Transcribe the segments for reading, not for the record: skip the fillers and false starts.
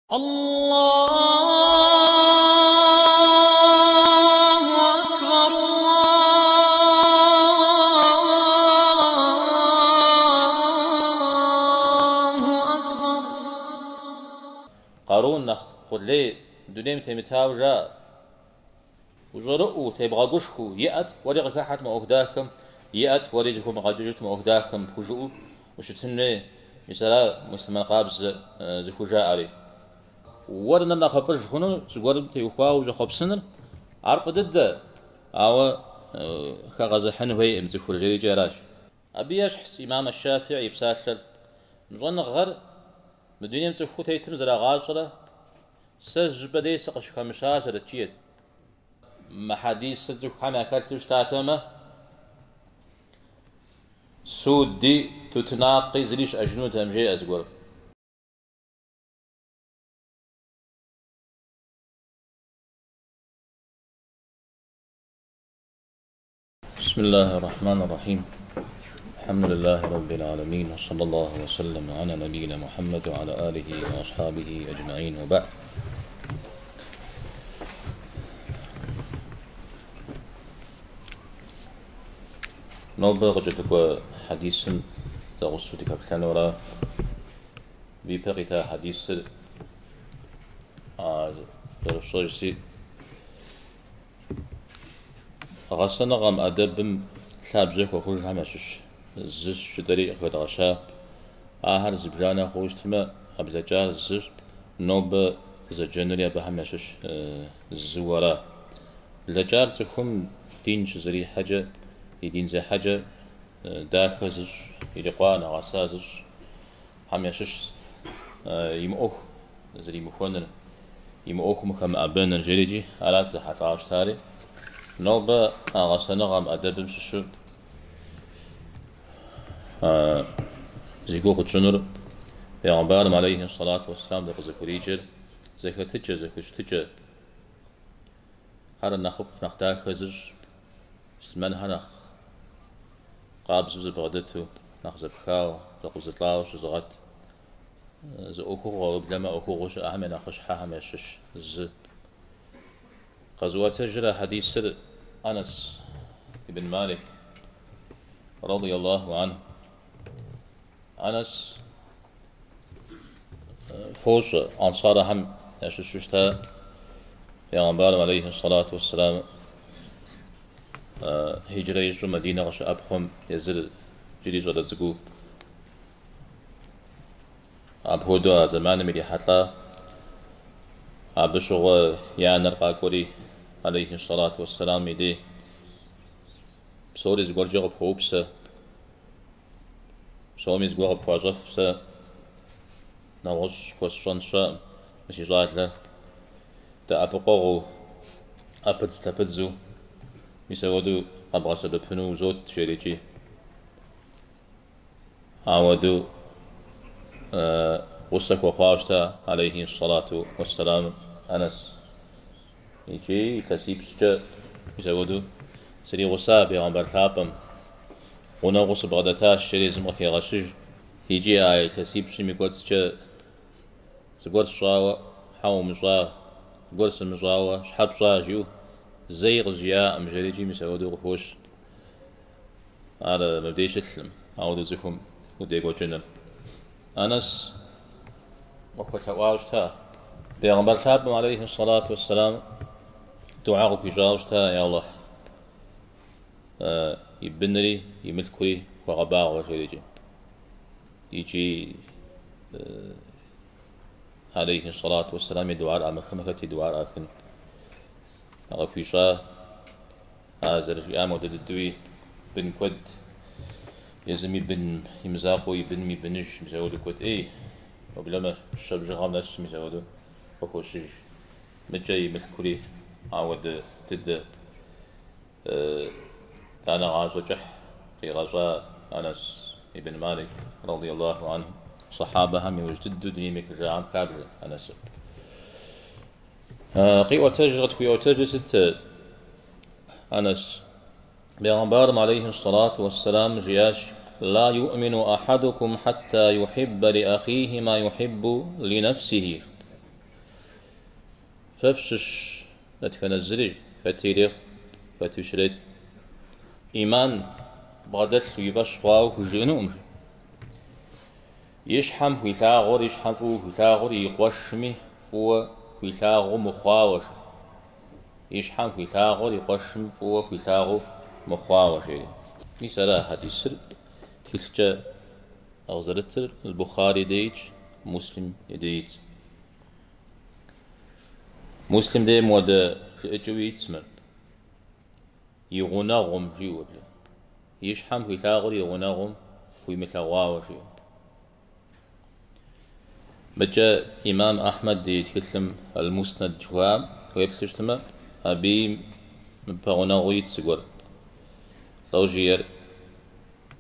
الله أكبر الله أكبر. Къарун нэхъ къулей дунейм темытауэ жаӏэ. Ущӏэрыӏуэу, тебгъэгушхуэу, иӏэт, уэри къыхыхьэт мы ӏуэху дахэм, иӏэт, уэри зыхыумыгъэкӏыжыт мы ӏуэху дахэм, пхужыӏэу ущытын хуей. Мис ара муслъымэн къабзэ зыхужаӏэри. Уэр нэ нэхъыфӏыж хъуну зыгуэрым теухуауэ ущӏэхъуэпсыныр, ар фӏы дыдэ, ауэ хэгъэзыхьын хуейкъым цӏыхур, жерикӏи аращ. Абы ещхьщ имам аш-Шафиӏи и псалъэр, Мы щӏэныгъэр мы дунейм цӏыхуу тетым зэрагъащӏэрэ сэ зыщӏыпӏэ дей сыкъыщыхэмыщащэрэт, жиӏэт. Мы хьэдисыр цӏыхухэм яхэлъу щытатэмэ, суди тутнакъи зыри щыӏэжынутэкъым, жеӏэ зыгуэрым. بسم الله الرحمن الرحيم الحمد لله رب العالمين وصلى الله وسلم على نبينا محمد وعلى آله وأصحابه أجمعين وبعد. Нобэ къыкӏэлъыкӏуэ хьэдисым зэгъусэу дыхэплъэнура? Абы ипэ къита хьэдисыр зэрыфщӏэжщи, гъэсэныгъэм, ӏэдэбым лъабжьэ хуэхъужхэм ящыщ зыщ жытӏэри къыхэдгъэща. Ахэр зыбжанэ хъууэ щытмэ, а блэкӏар зы, нобэ дызэджэнури абыхэм ящыщ зыуэ ара. Блэкӏар цӏыхум дин щызэрихьэкӏэ, и дин зехьэкӏэ дахэ зыщӏ, ирикъуа, нэгъэса зыщӏхэм ящыщ имыӏуэху зэримыхуэныр, имыӏуэхум хэмыӏэбэныр жерикӏи арат зэхьэлӏауэ щытари. Нобэ а гъэсэныгъэм, ӏэдэбым щыщу зи гугъу тщӏынур Пегъымбарым алейхи сэлату уэсселам дыкъызыхуриджэр зэхэтыкӏэ, зэхущытыкӏэ, ар нэхъыфӏ, нэхъ дахэ зыщӏ, муслъымэнхэр нэхъ къабзэу зэбгъэдэту, нэхъ зэпхауэ, зэкъузылӏауэ щызыгъэт зы ӏуэхугъуэ, уеблэмэ ӏуэхугъуэу щыӏэхэм я нэхъыщхьэхэм ящыщ зы. Къэзыӏуэтэжыр а хьэдисыр Анас ибн Малик, радияллаху анху. Анас фощӏэ, ансархэм ящыщу щыта Пегъымбарым алейхи сэлату уэсселам хиджрэ ищӏу Мадинэ къыщыӏэпхъуэм езыр иджыри щӏалэ цӏыкӏуу апхуэдэу а зэманым ирихьэлӏа. Абы щыгъуэ и анэр къакӏуэри алейхи сэлату уэсселам и дей псори зыгуэркӏэ къыпхуоупсэ. Псоми зыгуэр къыпхуащӏэф, сэ нэгъуэщӏ пхуэсщӏэн сщӏэкъым, мы си щӏалэр дэӏэпыкъуэгъуу, ӏэпыдз-лъэпыдзу, мис ауэдэу къэбгъэсэбэпыну узот, жери икӏи. Ауэдэу гъусэ хуэхъуауэ щыта, алейхи сэлату уэсселам, Анэс. Икӏи илъэсипщӏкӏэ мис ауэдэу сригъуса Пегъымбар лъапӏэм, гъунэгъуу сыбгъэдэтащ, жери езым къыхегъэщыж. Икӏи а илъэсипщӏым и кӏуэцӏкӏэ зыгуэр сщӏауэ щхьэ умыщӏа, зыгуэр сымыщӏауэ щхьэ пщӏа жиӏэу зэи къызжиӏакъым, жери икӏи мис ауэдэу къыхощ. Ар мыбдеж щылъым, ауэдэу цӏыхум удекӏуэкӏыныр. Анэс къыхуэлъэӏуауэ щыта. Пегъымбар лъапӏэм алейхи сэлату уэсселам дугьэ къыхуищӏауэ щыта, Я Алыхь, и бынри и мылъкури хуэгъэбагъуэ, жерикӏи. Икӏи алейхи сэлату уэсселам и дугьэр ӏамыхмэ, хэт и дугьэр ӏахын къыхуищӏа. Ар зэрыжиӏам хуэдэ дыдэуи бын куэд, езым и бын и мызакъуэу и быным и быныж мис ауэдэу куэд ӏей, уеблэмэ щэ бжыгъэм нэсу мис ауэдэу къыхощыж. Мыкӏэ и мылъкури ауэдэ дыдэ итӏанэ гъащӏэ кӏыхь къигъэщӏа Анэс ибн Малик, радияллаху анху, сахьабэхэм иужь дыдэу дунейм ехыжахэм хабжэ Анэсыр. Къиӏуэтэжыр, къытхуиӏуэтэжыр сыт, Анэс? Бегъымбарым алейхи сэлату уэсселам жиӏащ, Ла юӏмину ахьэдукум хьэтта юхьиббэ ли ахихи ма юхьиббу ли нэфсихи. Фэ фщыщ дэтхэнэ зыри, хэти ирехъу, хэтуи щрет, ӏиман бгъэдэлъу и фӏэщ хъуауэ хужыӏэнукъым, жи. И щхьэм хуилъагъур, и щхьэм фӏыуэ хуилъагъур и къуэшми фӏыуэ хуилъагъуу мыхъуауэ, жи. И щхьэм хуилъагъур и къуэшым фӏыуэ хуилъагъуу мыхъуауэ, жери. Мис ара хьэдисыр тхылъкӏэ къызэрытыр Бухъари дей итщ, Муслим и дей итщ. Муслим дей мыуэдэ жыӏэкӏэуи итщ мыр. И гъунэгъум, жиӏэу абы. И щхьэм хуилъагъур и гъунэгъум хуимылъэгъуауэ, жиӏэу. Мыкӏэ имам Ахьмэд и тхылъым Аль-Муснэд жыхуаӏэм уеплъу щытмэ, абыи мыбы пэгъунэгъуу ит зыгуэр. Лӏо жиӏэр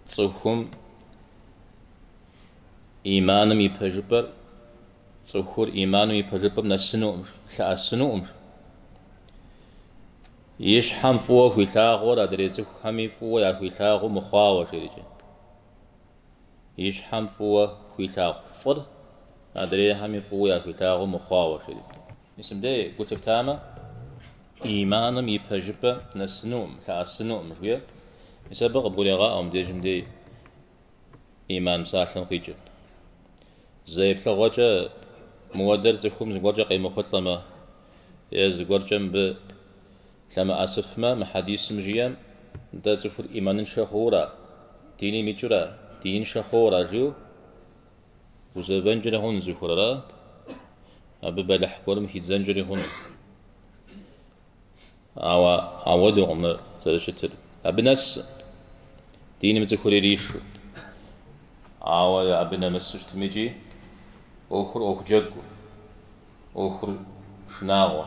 цӏыхум иманым и пэжыпӏэр, цӏыхур иманым и пэжыпӏэм нэсынукъым, лъэӏэсынукъым. И щхьэм фӏыуэ хуилъагъур адрей цӏыхухэми фӏыуэ яхуилъагъуу мыхъуауэ, жерикӏэ. И щхьэм фӏыуэ хуилъагъу фӏыр адрейхэми фӏыуэ яхуилъагъуу мыхъуауэ, жери. Мис мыбдей гу лъыфтамэ, иманым и пэжыпӏэ нэсынукъым, лъэӏэсынукъым, жиӏэр. Мис абы къыбгурегъаӏуэ мыбдежым дей иман псалъэм къикӏыр. Зэ еплъыгъуэкӏэ мыуэдэр цӏыхум зыгуэркӏэ къемыхъулӏэмэ е зыгуэркӏэ мыбы лъэмыӏэсыфмэ, мы хьэдисым жиӏэм, нтӏэ цӏыхур ӏиманыншэ хъуура, диным икӏыура, диныншэ хъуура жиӏэу гузэвэнкӏэри хъуну цӏыхур, ара? Абы бэлыхь гуэрым хидзэнкӏэри хъуну. Ауэ ауэдэукъым мыр зэрыщытыр. Абы нэс диным цӏыхур иришу. Ауэ абы нэмысу щытми икӏи ӏуэхур ӏуэху джэгу, ӏуэхур шынагъуэ.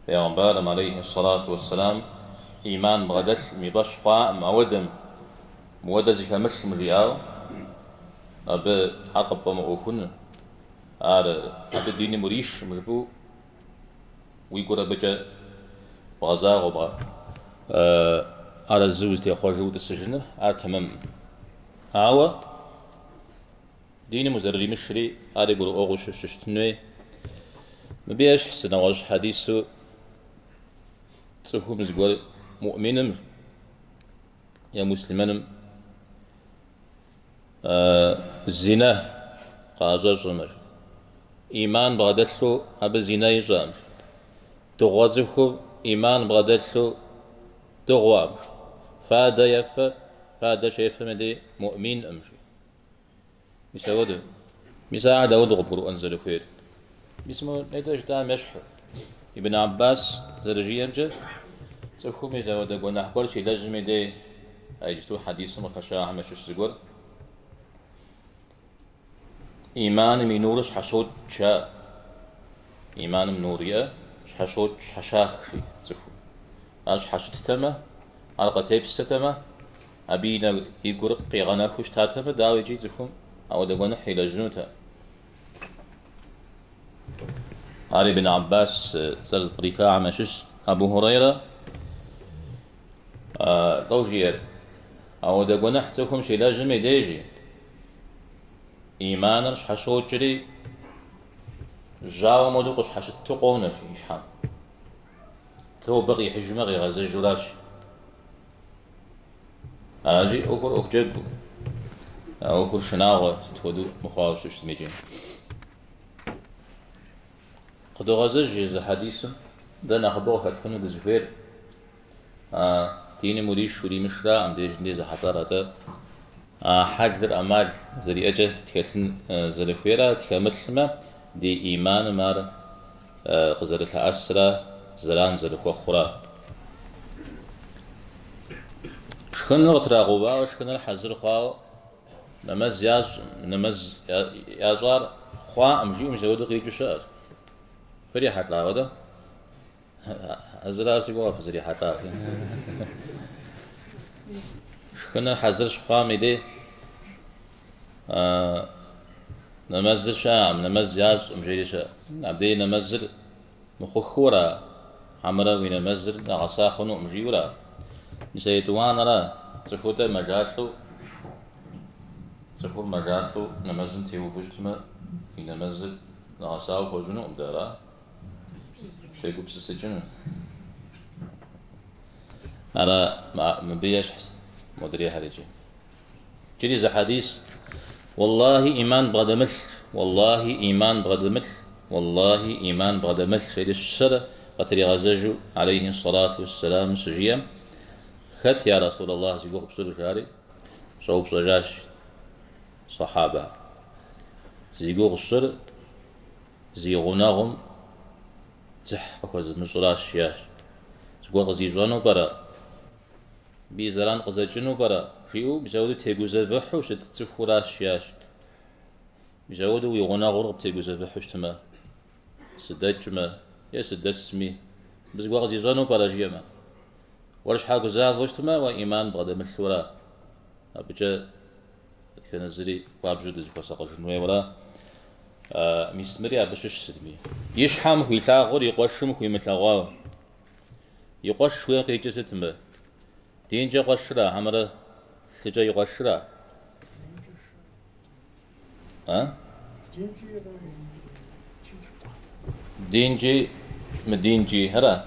Пегъымбарым, алейхи сэлату уэсселам, ӏиман бгъэдэлъым, и фӏэщ хъуаӏым, ауэдэм, мыуэдэ зыхэмылъым жиӏауэ, абы ар къыпфӏэмыӏуэхуну, ар абы диным уришым жыпӏэу, Уи гур абыкӏэ бгъэзагъэу, бгъэ арэзы узытехъуэжу утӏысыжыныр, ар тэмэмкъым. Ауэ диным узэрыримышри, ари гурыӏуэгъуэу щыщытын хуей. Мыбы ещхь зы нэгъуэщӏ хьэдису цӏыхум зыгуэр муӏминым е муслъымэным Зинэ къаӏэщӏэщӏэмэ, ӏиман бгъэдэлъу абы зинэ ищӏэкъым. Дыгъуэ цӏыхум ӏиман бгъэдэлъу дыгъуэкъым. Фадэ ефэ, фадэ щефэм и дей муӏминкъым. Мис ауэдэу. Мис ахэр дауэдэу къыбгурыӏуэн зэрыхуейр? Мис мы нетӏэ жытӏам ещхьу. Ибн Аббас зэрыжиӏэмкӏэ, цӏыхум мис ауэдэ гуэныхь гуэр щилэжьым и дей, а иджысту хьэдисым къыхэщахэм ящыщ зыгуэр, иманым и нурыр щхьэщокӏ, жаӏэ. Иманым нур иӏэ, щхьэщокӏ, щхьэщах, жи цӏыхум. Ар щхьэщыттэмэ, ар къытепсэтэмэ, абы и нэ, и гур къигъэнэхуу щытатэмэ, дауэ икӏи цӏыхум ауэдэ гуэныхь илэжьынутэкъым. Ар Ибн Аббас зэрызэпкърихахэм ящыщщ. Абу Хурейрэ лӏо жиӏэр, ауэдэ гуэныхь цӏыхум щилэжьым и дежи, иманыр щхьэщокӏри, жьауэм хуэдэу къыщхьэщыту къонэ и щхьэм. Тобэ къихьыжмэ, къигъэзэжуращ. Аращи, ӏуэхур ӏуэху джэгу, а ӏуэхур шынагъуэ сыт хуэдэу мыхъуауэ щыщытми икӏи. Къыдогъэзэж езы хьэдисым дэ нэхъыбэу къыхэтхыну дызыхуейр, а диным уриш уримышраӏым дежым дей зэхьэлӏар, атӏэ а хьэлыр ӏэмал зэриӏэкӏэ тхэлъын зэрыхуейра, тхэмылъмэ, ди ӏиманым ар къызэрылъэӏэсрэ зэран зэрыхуэхъурэ. Шхыныр къытрагъэувауэ, шхыныр хьэзыр хъуауэ, нэмэз ящӏ, нэмэз ящӏар хъуаӏым, жиӏэу мис апхуэдэу къикӏыу щыӏэщ. Фрихьэлӏа апхуэдэ? Хьэзырар си гугъэ фызэрихьэлӏар. Шхыныр хьэзыр щыхъуам и дей нэмэзыр щыӏэкъым, нэмэз ящӏкъым, жери щыӏэ. Абдей нэмэзыр мыхъухыура, хьэмэрэ уи нэмэзыр нэгъэса хъунукъым, жиӏэура? Мис а етӏуанэра, цӏыхур-тӏэ мэжалӏэу, цӏыхур мэжалӏэу нэмэзым теувэу щытмэ, и нэмэзыр нэгъэсауэ хуэщӏынукъым, дэ ара? Тегупсысыкӏыну. Ара мыбы ещхьщ модрейхэр иджы. Иджыри зы хьэдис, Уэллахи ӏиман бгъэдэмылъ, уэллахи ӏиман бгъэдэмылъ, уэллахи ӏиман бгъэдэмылъ, жери щэрэ къытригъэзэжу алейхи сэлату уэсселам щыжиӏэм, Хэт, я Расул Аллах, зи гугъу пщӏыр? жари щӏэупщӏэжащ сэхьабэхэр. Зи гугъу сщӏыр зи гъунэгъум дзыхь къыхуэзымыщӏращ, жиӏащ. Зыгуэр къызищӏэну пӏэрэ? Абы и зэран къызэкӏыну пӏэрэ? Жиӏэу мис ауэдэу тегузэвыхьу щыт цӏыхуращ, жиӏащ. Мис ауэдэу уи гъунэгъур къыптегузэвыхьу щытмэ, сыдэкӏмэ е сыдэсми, мыбы зыгуэр къызищӏэну пӏэрэ, жиӏэмэ. Уэр щхьа гузавэу щытмэ, уэ ӏиман бгъэдэмылъура? Абыкӏэ дэтхэнэ зыри хуабжьу дызыхуэсакъыжын хуейуэра? Мис мыри абы щыщ сытми. И щхьэм хуилъагъур и къуэшым хуимылъэгъуауэ. И къуэш жыхуиӏэм къикӏыр сыт мыбы? Динкӏэ къуэшыра хьэмэрэ лъыкӏэ и къуэшыра? А? Динкӏи мыдинкӏи, ара?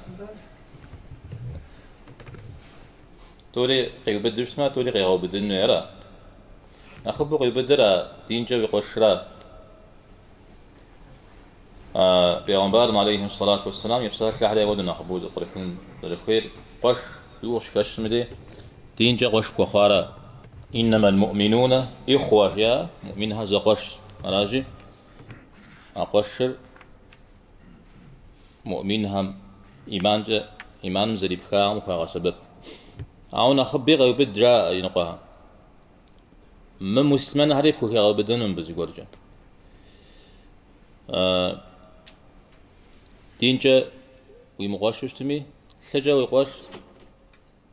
Тӏури къиубыду щытмэ, тӏури къегъэубыдын хуей, ара? Нэхъыбэу къиубыдыр а динкӏэ уи къуэшыра? Бегъымбарым алейхи сэлату уэсселам и псалъэхэри апхуэдэу нэхъыбэу зэпкърыхын зэрыхуейр къуэш жиӏэу къыщыхэщым дей динкӏэ къуэш пхуэхъуара? Иннэмэл муӏминунэ ихъуэ жиӏа, муӏминхэр зэкъуэшщ. Аращи, а къуэшыр муӏминхэм иманкӏэ, иманым зэрипхахэм хуагъэсэбэп. Ауэ нэхъыби къеубыд жаӏэ иныкъуэхэм. Мымуслъымэнхэри пхухегъэубыдэну мыбы зыгуэркӏэ. Динкӏэ уимыкъуэшу щытми, лъыкӏэ уи къуэш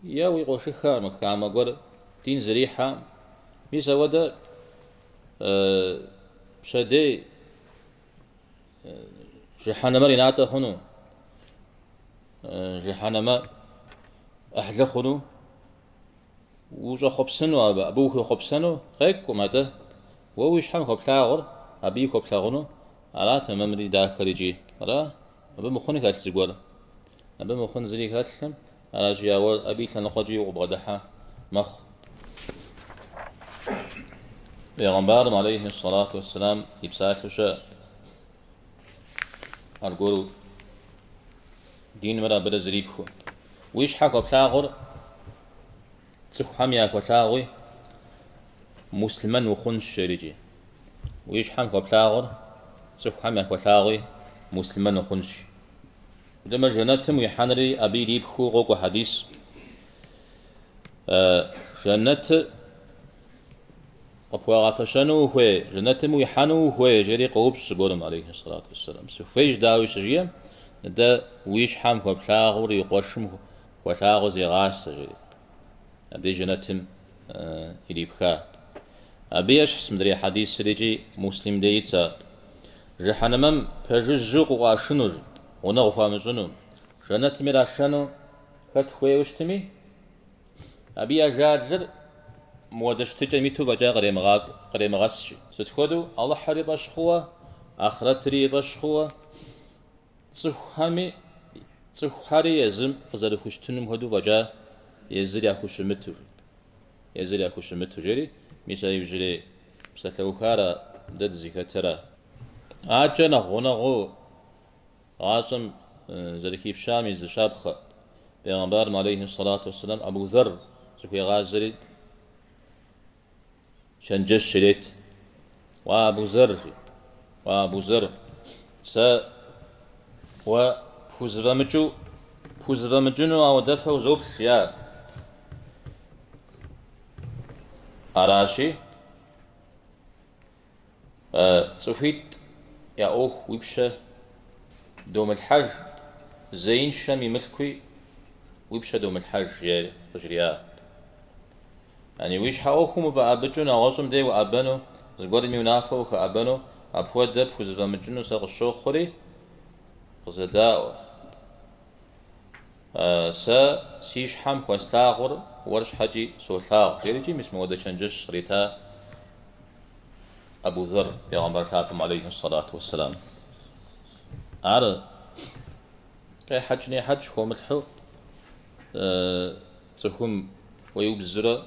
е уи къуэшыххэ хамэ гуэр дин зэрихьэ, мис ауэдэ пщэдей жыхьэнэмэр и натӏэ хъуну, жыхьэнэмэ ӏыхьлы хъуну, Ущӏэхъуэпсыну абы, абы ухуехъуэпсэну къекӏукъым, атӏэ уэ уи щхьэм хуэплъагъур абыи хуэплъагъуну ара тэмэмри дахэр икӏи, ара? Абы мыхъун хэлъ зыгуэр? Абы мыхъун зыри хэлъым, аращи, ауэ абы и лъэныкъуэкӏи укъыбгъэдыхьэ мэхъу. Бегъымбарым алейхи сэлату уэсселам и псалъэу щыӏэ аргуэру динымрэ абырэ зэрипхыу. Уи щхьэ хуэплъагъур цӏыхухэм яхуэлъагъуи, муслъымэн ухъунщ, жери икӏи. Уи щхьэм хуэплъагъур цӏыхухэм яхуэлъагъуи, муслъымэн ухъунщ. Уеблэмэ жэнэтым уихьэнри абы ирипхыу къокӏуэ хьэдис. Жэнэтыр Къыпхуагъэфэщэну ухуей, жэнэтым уихьэну ухуей, жери къоупщӏ зыгуэрым, алейхи сэлату уэсселам. Сыхуейщ, дауи щыжиӏэм, нтӏэ уи щхьэм хуэплъагъур уи къуэшым хуэлъагъуу зегъасэ, жери. Абдей жэнэтым ирипха. Абы ещхьщ мыдрей хьэдисыр икӏи Муслим дей итщ ар. Жыхьэнэмэм пэжыжьэу къыӏуашыну, гъунэгъу хуамыщӏыну, жэнэтым ирашэну хэт хуейуэ щытми, Абы и ажалыр мыуэдэ щытыкӏэм иту фӏэкӏа къремыгъэс, жи. Сыт хуэдэу Алыхьыр и фӏэщ хъууэ, ахърэтри и фӏэщ хъууэ, цӏыхухэми, цӏыхухэри езым къызэрыхущытынум хуэдэу фӏэкӏа езыр яхущымыту, жи. Езыр яхущымыту, жери, мис а иужьрей псалъэухара дэ дызыхэтыра. Акӏэ нэхъ гъунэгъуу Гъащӏэм зэрыхипщам и зы щапхъэ, Бегъымбарым алейхи сэлату уэсселам Абу Зэр зыхуегъазэри чэнджэщ ирет. Уа Абу Зэр, жи, уа Абу Зэр, сэ уэ пхузэфӏэмыкӏыу, пхузэфӏэмыкӏыну ауэдэфэ узоплъ, жиӏа. Аращи, Цӏыхуитӏ я ӏуэху уи пщэ домылъхьэж, зеиншэм и мылъкуи уи пщэ домылъхьэж, жери къыжриӏа. Яни уи щхьэ ӏуэхум уфӏэӏэбыкӏыу нэгъуэщӏым дей уӏэбэну, зыгуэрым и унафэ ухэӏэбэну, апхуэдэ пхузэфӏэмыкӏыну сэ къысщохъури, къызэдаӏуэ. Сэ си щхьэм хуэслъагъур уэр щхьэкӏи солъагъу, жери икӏи мис мыуэдэ чэнджэщ кърита Абу Зэр, Бегъымбар лъапӏэм алейхи сэлату уэсселам. Ар Къехьэкӏ-нехьэкӏ хомылъхьэу цӏыхум уеубзурэ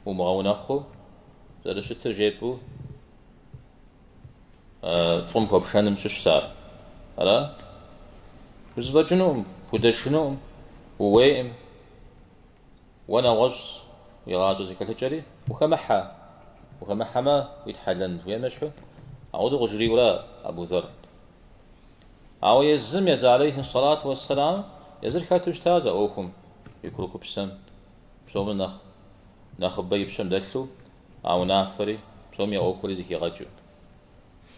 умыгъэунэхъуу, зэрыщытыр жепӏэу фӏым хуэпшэным щыщщ ар. Ара? Пхузэфӏэкӏынукъым, пхудэшынукъым, ууейкъым. Уэ нэгъуэщӏ уи гъащӏэ зэхэлъыкӏэри ухэмыхьэ, ухэмыхьэмэ уитхьэлэн жиӏэм ещхьу, ауэдэу къыжриӏэурэ Абу Зэр. Ауэ езым, езы алейхи сэлату уэсселам, езыр хэту щытащ а ӏуэхум и курыкупсэм, псоми нэхъ нэхъыбэ и пщэм дэлъу, а унафэри, псоми я ӏуэхури зэхигъэкӏыу.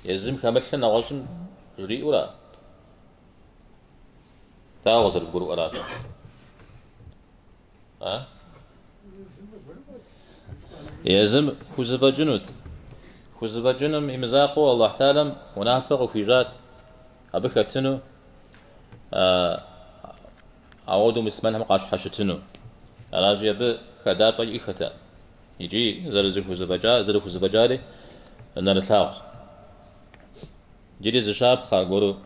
Езым хэмылъыр нэгъуэщӏым жриӏэурэ? Дауэ къызэрыбгурыӏуэр ар? А? Езым хузэфӏэкӏынут. Хузэфӏэкӏыным и мызакъуэу Аллахь Тэхьэлам унафэ къыхуищӏат абы хэтыну, ауэдэу муслъымэнхэм къащхьэщытыну. Аращи, абы хэдапӏэ иӏэххэтэкъым. Икӏи зэрыхузэфӏэкӏари нэрылъагъущ. Иджыри зы щапхъэ аргуэру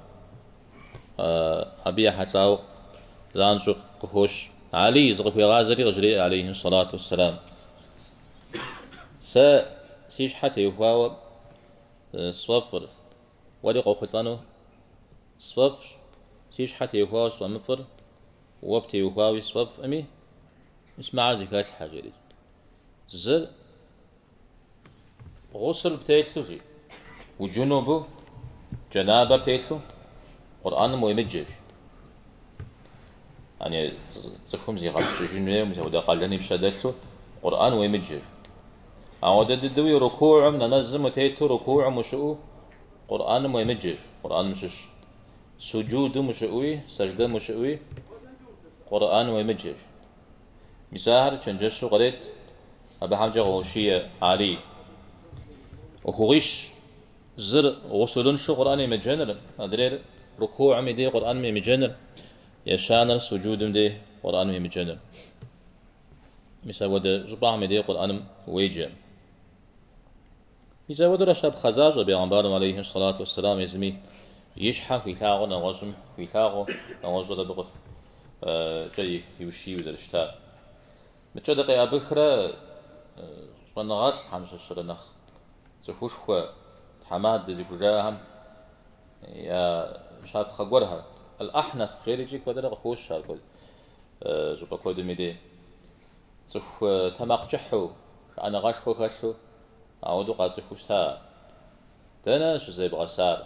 абы ехьэлӏауэ занщӏэу къыхощ. Алий зыкъыхуегъазэри къыжреӏэ, алейхи сэлату уэсселам. Сэ си щхьэ теухуауэ сфӏэфӏыр, уэри къохъулӏэну сфӏэфӏщ, си щхьэ теухуауэ сфӏэмыфӏыр, уэ птеухуауи сфӏэфӏми, мис мыхэр зыхэлъхьэ, жери. Зыр Гъусл птелъу, жи. Уджунубу, джэнабэ птелъу, Къурӏэным уемыджэ, жи. Яни цӏыхум зигъэпскӏыжын хуейуэ, мис апхуэдэ къалэн и пщэ дэлъу, Къурӏэн уемыджэ, жи. Ауэдэ дыдэуи рукугьым, нэмэзым утету рукугьым ущыӏэу, Къурӏэным уемыджэ, жи, Къурӏэным щыщ. Суджудым ущыӏэуи, сэждэм ущыӏэуи, Къурӏэн уемыджэ, жи. Мис ахэр чэнджэщу кърет, абыхэмкӏэ къоущие Алий. ӏуэхугъуищ, зыр гъусулыншэу Къурӏэн емыджэныр, адрейр рукугьым и дей Къурӏэным емыджэныр, ещанэр суджудым дей Къурӏэным емыджэныр. Мис апхуэдэ щӏыпӏэхэм и дей Къурӏэным уеджэ. Мис апхуэдэурэ щапхъэ защӏэ бегъымбарым алейхи сэлату уэсселам езыми и щхьэ хуилъагъур нэгъуэщӏым хуилъагъуу, нэгъуэщӏыр абы кӏэ иущийуэ зэрыщытар. Мыкӏэ дыкъеӏэбыхрэ щӏэныгъэлӏхэм щыщрэ нэхъ цӏыхушхуэ, тхьэмадэ зыхужаӏэхэм я щапхъэ гуэрхэр. Аль-Ахнаф жерикӏи куэдрэ къыхощ ар куэд щӏыпӏэ куэдым и дей. Цӏыху тэмакъкӏыхьу, шыӏэныгъэшхуэ хэлъу Ауэдэу къацӏыхуу щыта. Дэнэ щызебгъэсар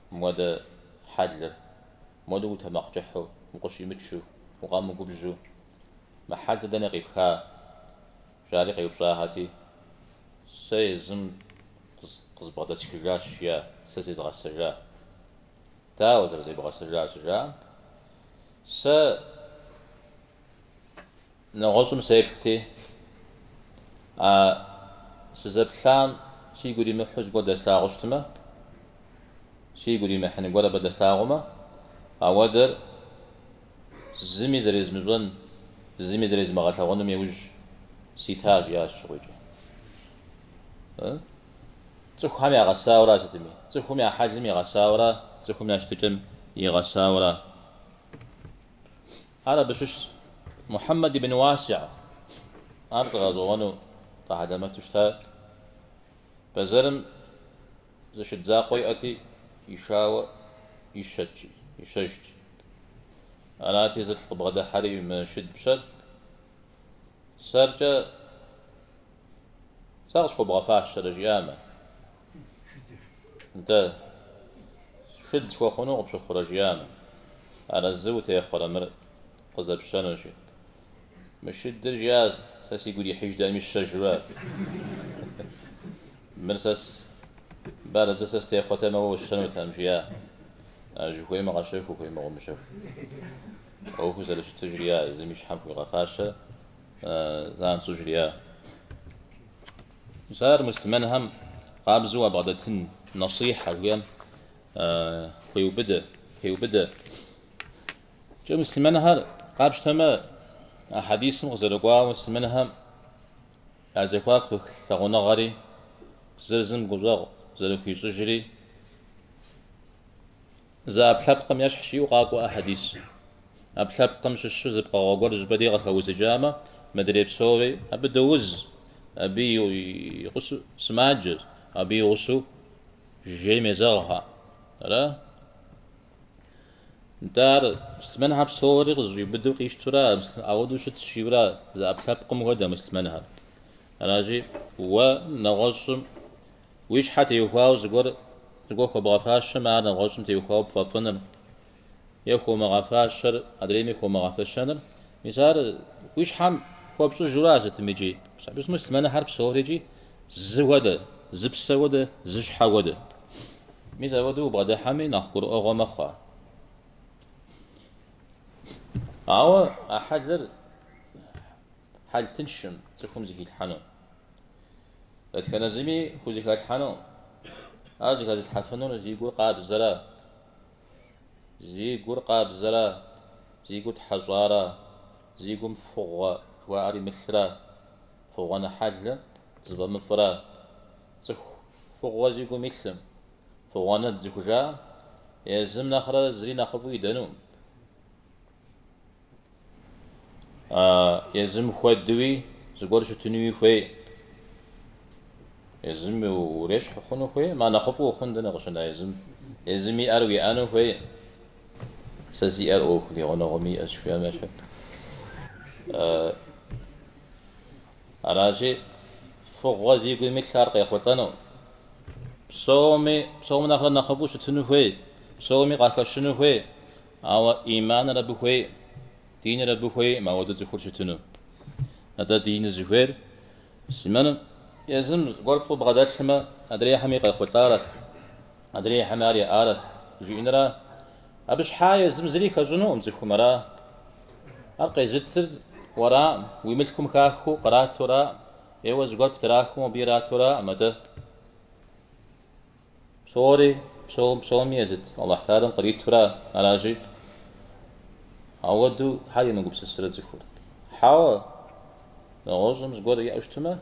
мыуэдэ хьэлыр? Мыуэдэу утэмакъкӏыхьу, укъыщимычу, укъэмыгубжьу, мы хьэлыр дэнэ къипха? Жари къеупщӏахэти, сэ езым къызбгъэдэсхыжащ, жиӏа, сэ зезгъэсэжа. Дауэ зэрызебгъэсэжар щыжаӏэм, сэ Нэгъуэщӏым сеплъти, а сызэплъам сигу иримыхьу зыгуэр дэслъагъуу щытмэ, сигу иримыхьын гуэр абы дэслъагъумэ, ауэдэр зыми зэрезмыщӏэн, зыми зэрезмыгъэлъагъуным иужь сита, жиӏащ щыгъуикӏэ. Цӏыхухэм ягъэсауэра сытми? Цӏыхум я хьэлым игъэсауэра, цӏыхум я щытыкӏэм игъэсауэра? Ар абы щыщщ. Мухьэммэд ибн Уасиӏ. Ар лӏы гъэщӏэгъуэну, лӏы хьэлэмэту щыта. Бэзэрым зы шыд закъуэ иӏэти, ишауэ ищэт, ищэжт. Арати, зылӏ къыбгъэдыхьэри мы шыд пщэр сэркӏэ сэ къысхуэбгъэфащэрэ жиӏамэ. Нтӏэ, шыд схуэхъуну къыпщыхъурэ жиӏамэ, арэзы утехъуэрэ мыр къызэпщэну, жи. Мы шыдыр жиӏащ, сэ сигу ирихьыжтэкъыми сщэжурэ. Мыр сэ мыбы арэзы сэ сытехъуэтэмэ, уэ усщэнутэкъым, жиӏа. Ухуеймэ къэщэху, ухуеймэ къыумыщэху. ӏуэхур зэрыщытыр жриӏа, езым и щхьэм хуигъэфащэ занщӏэу жриӏа. Мис ар муслъымэнхэм къабзэу уабгъэдэтын насихьэ жиӏэм хуеубыдэ, хеубыдэ. Кӏэ муслъымэнхэр къапщтэмэ, а хьэдисым къызэрыкӏуауэ муслъымэнхэм я зэхуаку дэлъ лъагъуныгъэри, зыр зым гущӏэгъу зэрыхуищӏыжри. зы ӏэпкълъэпкъым ещхь жиӏэу къакӏуэ хьэдис. ӏэпкълъэпкъым щыщу зы пкъыгъуэ гуэр зыщӏыпӏэ дей къыхэузыкӏамэ, мыдрей псори абы доуз, абы и гъусэу сымаджэщ, абы и гъусэу жейм езэгъхэ. Ара? Нтӏэ ар муслъымэнхэр псори къызэщӏиубыдэу къищтэура, ауэдэу щытщ жиӏэура, зы ӏэпкълъэпкъым хуэдэ муслъымэнхэр. Аращи, уэ нэгъуэщӏым уи щхьэ теухуауэ зыгуэр зыгуэр хуэбгъэфащэмэ, ар нэгъуэщӏым теухуауэ пфӏэфӏыныр е хуомыгъэфащэр адрейми хуомыгъэфэщэныр, мис ар уи щхьэм хуэпщӏыжура сытым икӏи. Мис муслъымэнхэр псорикӏи зы хуэдэ, зы псэ хуэдэ, зы щхьэ хуэдэ. Мис апхуэдэу убгъэдыхьэми нэхъ гурыӏуэгъуэ мэхъу ар. Ауэ а хьэлыр хьэл тыншым цӏыхум зыхилъхьэну. Дэтхэнэ зыми хузэхэлъхьэну. Ар зыхэзылъхьэфынур зи гур къабзэра. Зи гур къабзэра, зи гур тхьэщӏара, зи гум фыгъуэ жыхуаӏэр имылъра, фыгъуэн хьэлыр зыфӏэмыфӏра. Цӏыху фыгъуэ зи гум илъым, фыгъуэнэд зыхужаӏэм, езым нэхърэ зыри нэхъыфӏу идэнукъым. Езым хуэдэуи зыгуэр щытынуи хуей. Езым урещхь хъуну хуей, ма нэхъыфӏу ухъун дэнэ къыщына езым. Езым иӏэр уиӏэну хуей. Сэ сиӏэр ӏуэху ди гъунэгъум иӏэщ, жиӏэм ещхьу. Аращи, фыгъуэ зи гу имылъ ар къехъулӏэну. Псоми, псом нэхърэ нэхъыфӏу щытыну хуей, псоми къахэщыну хуей. Ауэ ӏиманыр абы хуейкъым, диныр абы хуейкъым ауэдэу цӏыхур щытыну. Атӏэ диныр зыхуейр муслъымэным езым зыгуэр фӏы бгъэдэлъмэ, адрейхэми къехъулӏарэт, адрейхэми ар яӏарэт жиӏэнра. Абы щхьа езым зыри хэщӏынукъым цӏыхум, ара? Ар къезытыр уэраӏым, уи мылъкум хахыу къратураӏым, е уэ зыгуэр птрахыу абы иратураӏым, атӏэ. Псори, псом, псоми езыт Алыхь Тэхьэлам къритура, аращи, ауэдэу хьэ емыгупсысрэ цӏыхур? Хьэуэ, нэгъуэщӏым зыгуэр иӏэу щытмэ,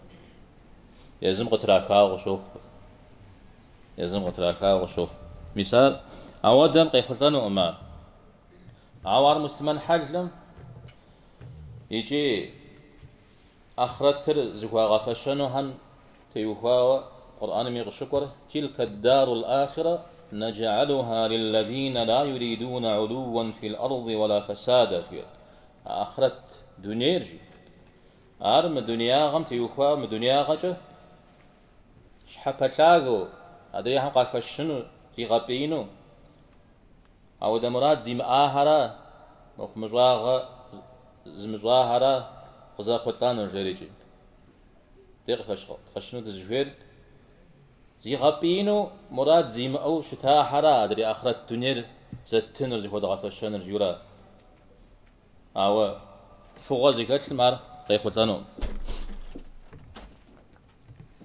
езым къытрахауэ къыщохъу. Езым къытрахауэ къыщохъу. Мис ар ауэдэм къехъулӏэнукъым ар. Ауэ ар муслъымэн хьэлым икӏи Ахърэтыр зыхуагъэфэщэнухэм теухуауэ Къурӏэнми къыщыкӏуэр, Тилкэ ддарул ахирэ нэджэӏэлуха лиллэзинэ ла юридунэ гӏулууэн фил ӏэрзи уэла фэсадэ, жиӏэр. А ахърэт дунейр, жи. Ар мы дунеягъэм теухуауэ мы дунеягъэкӏэ щхьэпэлъагэу, адрейхэм къахэщыну, зигъэпӏиину, Ауэдэ мурад зимыӏахьэра, мыхъумыщӏагъэ зымыщӏахьэра къызэхъулӏэнур, жерикӏи. Дэ къыхэщыну дызыхуейр зигъэпӏиину мурад зимыӏэу щытахьэра адрей ахърэт дунейр зэттынур, зыхуэдгъэфэщэнур, жиӏэура. Ауэ фыгъуэ зыхэлъым ар къехъулӏэну.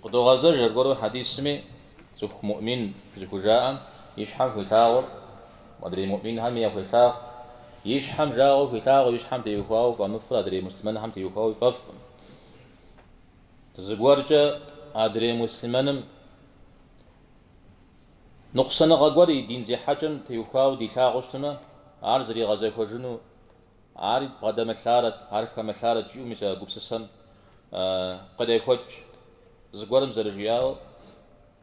Къыдогъэзэж аргуэру хьэдисми, цӏыху муӏмин зыхужаӏэм и щхьэм хуилъагъур адрей муӏминхэми яхуелъагъу, и щхьэм жагъуэу хуилъагъур и щхьэм теухуауэ фӏэмыфӏыр адрей муслъымэнхэм теухуауэ фӏэфӏкъым. Зыгуэркӏэ адрей муслъымэным ныкъусаныгъэ гуэр и дин зехьэкӏэм теухуауэ дилъагъуу щытмэ, ар зэригъэзэхуэжыну Ар бгъэдэмылъарэт, ар хэмылъарэт жиӏэу мис а гупсысэм кърехуэкӏ. Зыгуэрым зэрыжиӏауэ,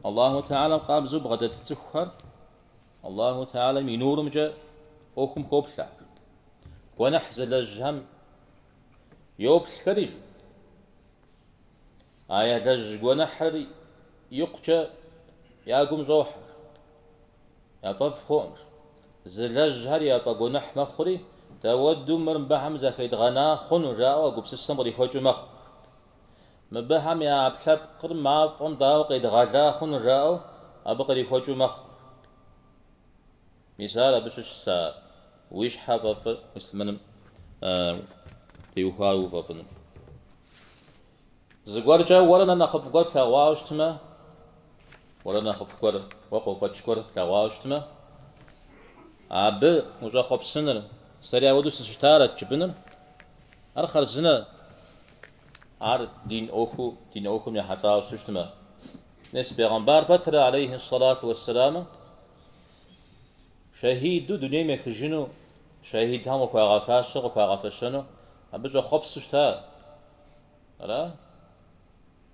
Аллаху Тэхьэлам къабзэу бгъэдэт цӏыхухэр Аллаху Тэхьэлам и нурымкӏэ ӏуэхум хоплъэ. Гуэныхь зылэжьхэм йоплъхэри, а ялэжь гуэныхьыр икъукӏэ я гум щӏохьэ. Яфӏэфӏ хъукъым. Зылэжьхэр яфӏэгуэныхь мэхъури, дауэду мыр мыбыхэм захедгъэна хъуну, жаӏэу а гупсысэм кърихуэкӏыу мэхъу. Мыбыхэм я ӏэпкълъэпкъыр мафӏэм дауэ къедгъэла хъуну, жаӏэу абы кърихуэкӏыу мэхъу. Мис ар абы щыщщ а уи щхьэ фӏэфӏыр муслъымэным теухуауэ уфӏэфӏыным. Зыгуэркӏэ уэрэ нэ нэхъыфӏ гуэр плъэгъуауэ щытмэ, уэрэ нэхъыфӏ гуэр, уэ къофӏэкӏ гуэр плъэгъуауэ щытмэ, абы ущӏэхъуэпсыныр, сэри ауэдэу сыщытарэт жыпӏэныр, ар хъарзынэ, ар дин ӏуэхуу, дин ӏуэхум ехьэлӏауэ щытмэ. Мес бегъымбар пэтрэ, алейхи сэлату уэсселамым. Шэхьиду дунейм ехыжыну, шэхьидхэм къыхуагъэфащэр къыхуагъэфэщэну абы щӏэхъуэпсу щыта. Ара?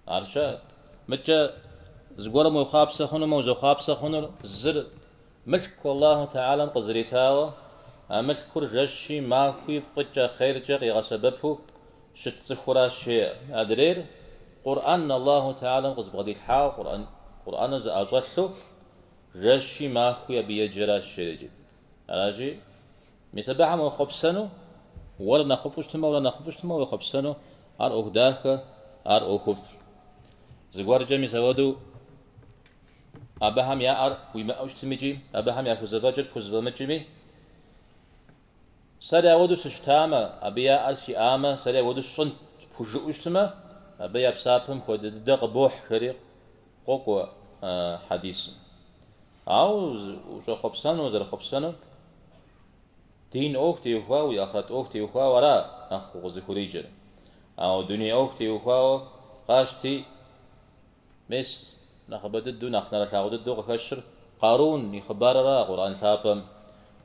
Ар щэ? Мыдкӏэ зыгуэрым уехъуапсэ хъунумэ, узэхъуапсэ хъунур зыр мылъку Аллаху Тэхьэлам къызэритауэ, а мылъкур жэщи махуи фӏыкӏэ, хъеркӏэ къигъэсэбэпу щыт цӏыхуращ, жеӏэ. Адрейр Къурӏэн Аллаху Тэхьэлам къызыбгъэдилъхьауэ, Къурӏэн, Къурӏэныр зыӏэщӏэлъу жэщи махуи абы еджэращ, жеӏэ икӏи. Аращи, мис абыхэм уехъуэпсэну, уэр нэхъыфӏу щытмэ, уэрэ нэхъыфӏу щытмэ, уехъуэпсэну, ар ӏуэху дахэ, ар ӏуэхуфӏ. Зыгуэркӏэ мис апхуэдэу абыхэм яӏэр уимыӏэу щытми икӏи, абыхэм яхузэфӏэкӏыр пхузэфӏэмыкӏми, сэри ауэдэу сыщытамэ, абы яӏэр сиӏамэ, сэри ауэдэу сщӏынт пхужыӏэу щытмэ, абы я псапэм хуэдэ дыдэ къыбохь, жери къокӏуэ хьэдисым. Ауэ ущӏэхъуэпсэну, узэрыхъуэпсэнур дин ӏуэху теухуауэ, уи ахърэт ӏуэху теухуауэ ара нэхъ укъызыхуриджэр. Ауэ дуней ӏуэху теухуауэ къащти, мес, нэхъыбэ дыдэу, нэхъ нэрылъагъу дыдэу къыхэщыр Къарун и хъыбарыра Къурӏэн лъапӏэм.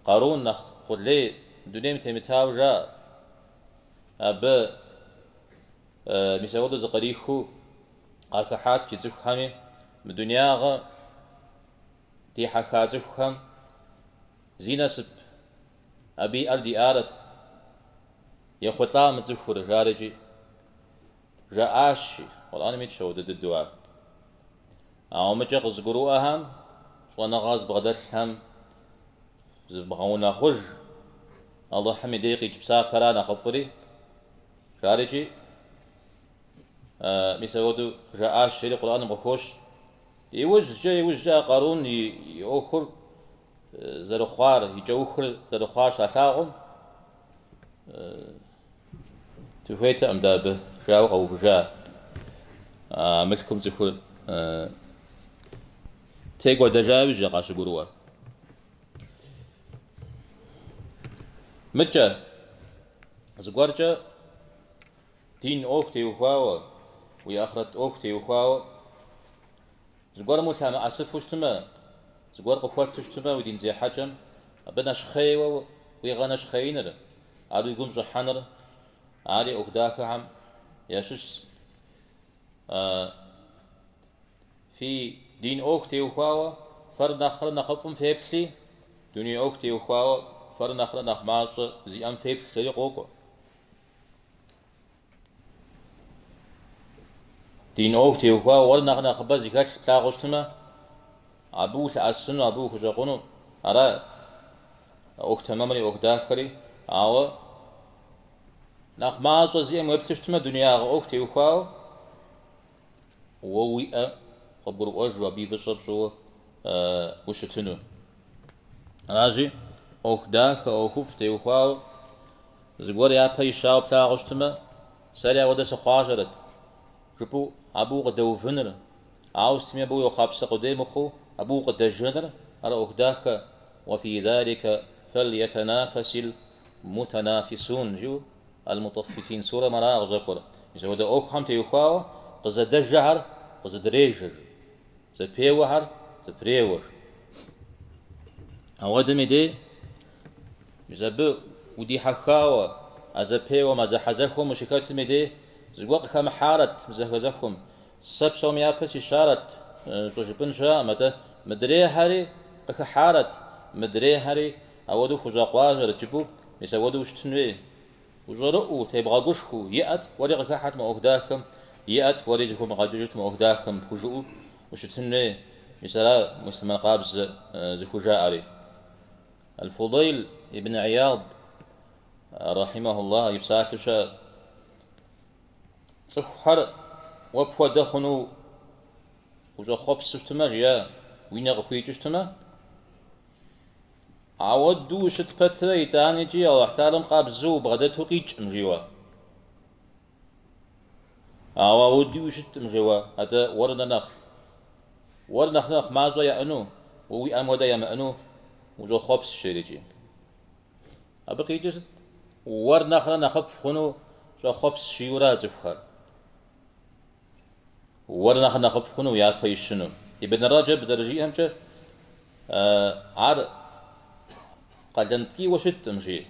Къарун нэхъ къулей дунейм темытауэ жаӏэ. Абы мис апхуэдэу зыкърихыу къахыхьат и цӏыхухэми, мы дунеягъэ дихьэха цӏыхухэм зи насып, абы иӏэр диӏарэт, ехъулӏа мы цӏыхур, жарикӏи жаӏащи, Къурӏэным итщ ауэдэ дыдэу ар. Ауэ мыкӏэ къызыгурыӏуэхэм, щӏэныгъэ зыбгъэдэлъхэм зывмыгъэунэхъуж, Алыхьым и дей къикӏ псапэра нэхъыфӏри, жарикӏи Мис апхуэдэу жаӏащ, жери Къурӏэным къыхощ. Иужькӏэ, иужькӏэ а Къарун и ӏуэхур зэрыхъуар, и кӏэухыр зэрыхъуар щалъагъум, дыхуейтэкъым дэ абы, жауэ къэувыжа. А мылъкум цӏыхур текӏуэдэжа иужькӏэ къащыгурыӏуэр. Мыкӏэ, зыгуэркӏэ Дин ӏуэху теухуауэ, уи ахърэт ӏуэху теухуауэ зыгуэрым улъэмыӏэсыфу щытмэ, зыгуэр къыхуэту щытмэ уи дин зехьэкӏэм, абы нэщхъейуэ уигъэнэщхъеиныр, ар уи гум щӏыхьэныр, ари ӏуэху дахэхэм ящыщщ. Фи дин ӏуэху теухуауэ фэр нэхърэ нэхъыфӏым феплъи, дуней ӏуэху теухуауэ фэр нэхърэ нэхъ мащӏэ зиӏэм феплъ, жери къокӏуэ. Дин ӏуэху теухуауэ уэр нэхъ нэхъыбэ зыхэлъ плъагъуу щытмэ, абы улъэӏэсыну, абы ухущӏэкъуну, ара ӏуэху тэмэмри, ӏуэху дахэри, ауэ нэхъ мащӏэ зиӏэм уеплъу щытмэ, дунеягъэ ӏуэху теухуауэ уэ уиӏэ къыбгурыӏуэжу, абы и фӏыщӏэ пщӏыуэ ущытыну. Аращи, ӏуэху дахэ, ӏуэхуфӏ теухуауэ Зыгуэр япэ ищауэ плъагъуу щытмэ, сэри ауэдэ сыхъуащэрэт, жыпӏэу абы укъыдэувыныр, ауэ сытми абы уехъуапсэ къудей мыхъуу, абы укъыдэжэныр, ар ӏуэху дахэ, уэ фи залика фэльетанафасил мутанафисун, жиӏэу Аль-Мутаффифин сурэм ара къыщӏэкӏуэр. Мис апхуэдэ ӏуэхухэм теухуауэ къызэдэжэхэр къызэдрежэ, жи, зэпеуэхэр зэпреуэ, жи. Ауэдэм и дей Мис абы удихьэхауэ, а зэпеуэм, а зэхьэзэхуэм ущыхэтым и дей зыгуэр къыхэмыхьарэт мы зэхьэзэхуэм, сэ псом япэ сищарэт щӏыжыпӏын щыӏэкъым, атӏэ мыдрейхэри къыхыхьарэт, мыдрейхэри ауэдэу хущӏэкъуащэрэт жыпӏэу, мис ауэдэу ущытын хуей. Ущӏэрыӏуэу, тебгъэгушхуэу, иӏэт, уэри къыхыхьэт мы ӏуэху дахэм, иӏэт, уэри зыхыумыгъэкӏыжыт мы ӏуэху дахэм, пхужыӏэу ущытын хуей. Мис ара муслъымэн къабзэ зыхужаӏэри. Аль-Фудейл ибн Ияд, рахьимахуллах, и псалъэу щыӏэ, Цӏыхухэр уэ пхуэдэ хъуну ущӏэхъуэпсу щытмэ, жиӏа, уи нэ къыхуикӏыу щытмэ, ауэдэу ущыт пэтрэ итӏанэкӏи Алыхь Тэхьэлам къабзэу убгъэдэту къикӏкъым, жиӏэу. Ауэ ауэдэуи ущыткъым, жеуэ, атӏэ уэр нэ нэхъ, уэр нэхърэ нэхъ мащӏэ яӏэну, уэ уиӏэм хуэдэ ямыӏэну ущӏохъуэпс, жерикӏи. Абы къикӏыр сыт? Уэр нэхърэ нэхъыфӏ хъуну щӏэхъуэпс жиӏэура цӏыхухэр? Уэр нэхърэ нэхъыфӏ хъуну япэ ищыну. Ибн Рэджэб зэрыжиӏэмкӏэ, ар къалэн ткӏийуэ щыткъым, жи.